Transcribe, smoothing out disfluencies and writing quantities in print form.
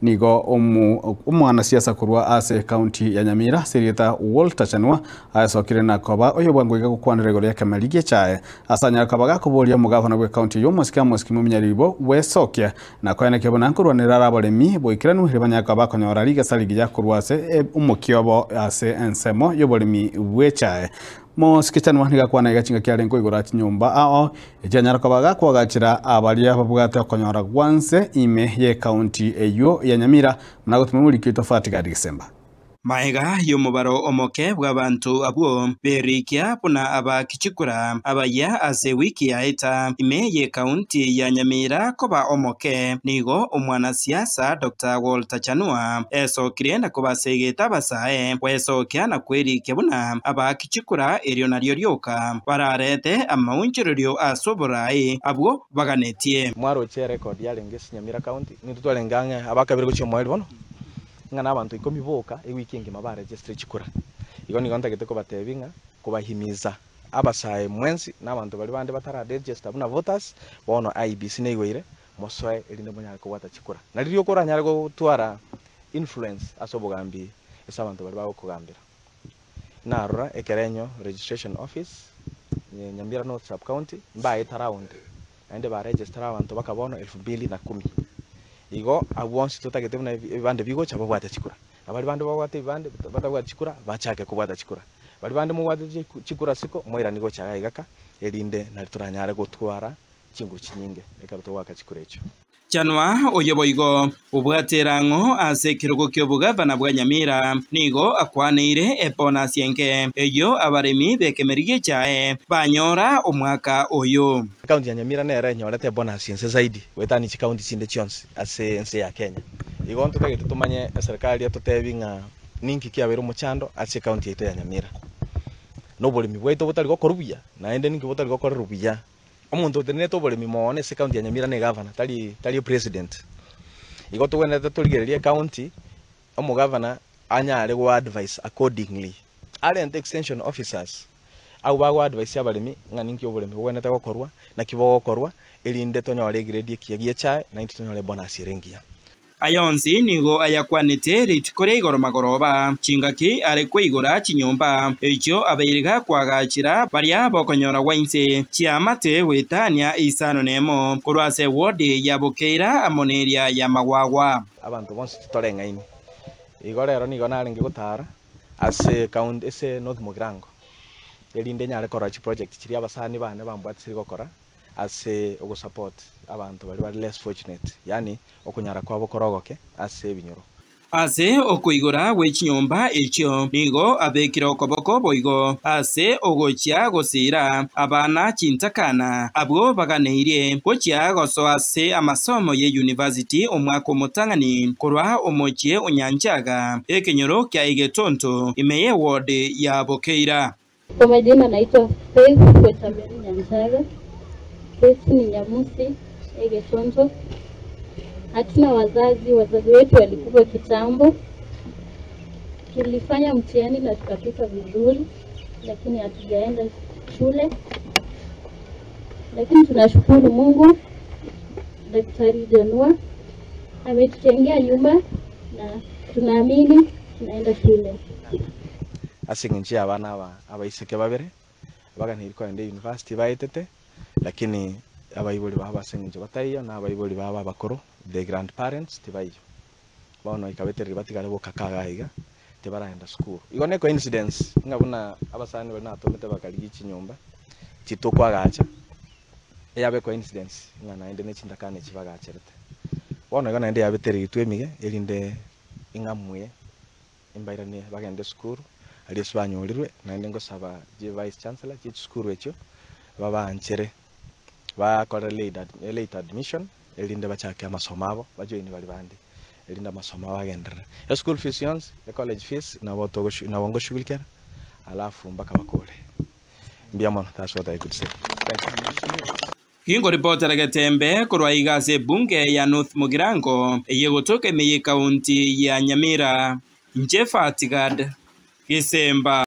Nigo omwanasiasa korwa ase ekaunti ya Nyamira ase erieta Walter Chanua aesokire na koba oyobwango iga gokwanera igoro y'ekemeri gi'echae ase anyare koba gakoboria omogavana bw'ekaunti eyio omosike Amos Kimuminya ribo bwesokia na koenekia buna nkorwanera are abaremi boikeranu erio banyare koba bakonyora rigesa rigiya korwa ase omokia obo ase ensemo y'oboremi bw'echae. Mosike Chanua nigo akwana iga chingaki arenge koigora chinyomba ao echianyara koba gakoagachera abaria babwate okonyora gwanse ime y'ecounty eyio ya Nyamira buna gotuma omoriki oito Fatgard Gisemba. Magega y'omobaro omoke bw'abanto abwo berikia buna abakichikura abayia ase ewiki yaeta ime y'ekaunti ya Nyamira koba omoke, nigo omwanasiasa Doctor Walter Chanua esokire na kobasegeta abasae gwesokia na kwerikia buna abakichikura erio nario rioka bararete amaunchererio ase oborai abwo baganetie. Mwaroche erecord yarenge ase Nyamira County, nintwe twarenge ang'e abakabere gochia omoerio bono, ng'a nabanto ikomi boka ewiki engima baregister chikura. Igo nigo ntagete kobatebia ng'a kobahimiza abasae mwensi na abanto baria bande batararegister buna voters, bono IEBC neigoire mosoe erinde monyare kobwata chikura. Na riria okoranyare gotwara influence ase obogambi ase abanto baria bagokogambera. Narora ekerenyo registration office Nyamira North Sub County mbaete round naende ba register abanto baka bono elfu mbili na kumi. Igo abwo bonsi totagete buna ebibande bigocha babwate chikura. Na baria bande babwate ebibande batabwati chikura bachake kobwata chikura. Baria bande mobwate chikura siko moiranie gocha iga iga ka erinde nari toranyare gotwara chinguru chinyinge ekero togoaka chikura echio. Chanwa oyo boigo obwate erang'o ase ekerogo ki'obogavana bwa Nyamira nigo akwaneire ebonasi enke eyio abaremi b'ekemeri gi'echae banyora omwaka oyo. Ekaunti ya Nyamira nero enyorete ebonasi ense zaidi goetania chikaunti chinde chionsi ase ense ya Kenya. Igo ntotagete tomanye eserikari etotebi ng'a ninki kiabeire omochando ase ekaunti yaito ya Nyamira. Noboremi bwaito botari gokorwa buya, naende ninki botari gokorerwa buya. Omonto otenenerete oboremi mono ase ekaunti ya Nyamira ne egavana, tari tari epresident. Igo togwenerete torigererie ekaunti, omogavana anyare go advise accordingly. Arente extension officers abwo bago advise abaremi ng'a ninki oboremi bogwenerete gokorwa, naki bogokorwa, erinde tonyore egrade ekiya gie echae, naintwe tonyore ebonus ere engiya. Aya onsi nigo ayakwanete rituko ria igoro magoroba, chingaki are koigora chinyomba echio abairi gakoagachera baria bokonyora gwa inse chiamate goetania isano nemo korwa ase ewodi ya Bokeira amo neria ya Magwagwa. Abanto bonsi titoreng'aini. Igo rero nigo narenge gotara ase ecounty ase North Mugirango, erinde nyare korora chiproject chiria abasani bane bambwatisire gokora. Ase ogosupport abanto baria bare less fortunate, yaani okonyara kwabo kore ogoke ase ebinyoro. Ase okoigora gwe chinyomba echio nigo abekire okoboko boigo ase ogochia gosiira abana chintakana abwo baganeirie gochia gosoa ase amasomo ye university omwaka omotang'ani korwa omochie o Nyanchaga, ekenyoro kia Egetonto, ime y'eward ya Bokeira. Kwa majina naitwa Faith Wetameri Nyanchaga. Kwetu ni Nyamusi, Egetonto. Hatuna wazazi, wazazi wetu walikufa kitambo. Tulifanya mtihani na tukapita vizuri, lakini hatujaenda shule. Lakini tunashukuru Mungu, Daktari Janua ametutengea nyumba na tunaamini tunaenda shule. Ase engencho y'abana aba abaiseke babere baganeiri kogenda eyunivasiti baetete, lakini abaibori babo ase engencho bataiyo, na abaibori babo abakoro, the grandparents, tibaiyo. Bono ikabetereri batigare bokaka iga iga, tibaragenda sukuru. Igo ne coincidence ng'a buna abasani baria natomete bakarigia chinyomba chitokoagacha, eyabe coincidence ng'a naende ne chintakana echi bagacherete. Bono igo naende yabetereiri twemige erinde ing'amue Imbairanie bagende esukuru, aria ase banyorirwe, naende ngosaba chi vice chancellor chie chisukuru echio, babanchere bakore late admission, erinde bachake amasomo abo, bajoini baria bande, erinde amasomo abo agenderere. Eschool fees yonsi, ecollege fees, nabo togoshu nabo ngoshughulikera, alafu mpaka bakore. Mbuya mono, that's what I could say. Thank you. Ginkoripotera Getembe korwa iga ase ebunge ya North Mugirango eye egotoka ime y'ekaunti ya Nyamira. Inche Fatgad Gisemba.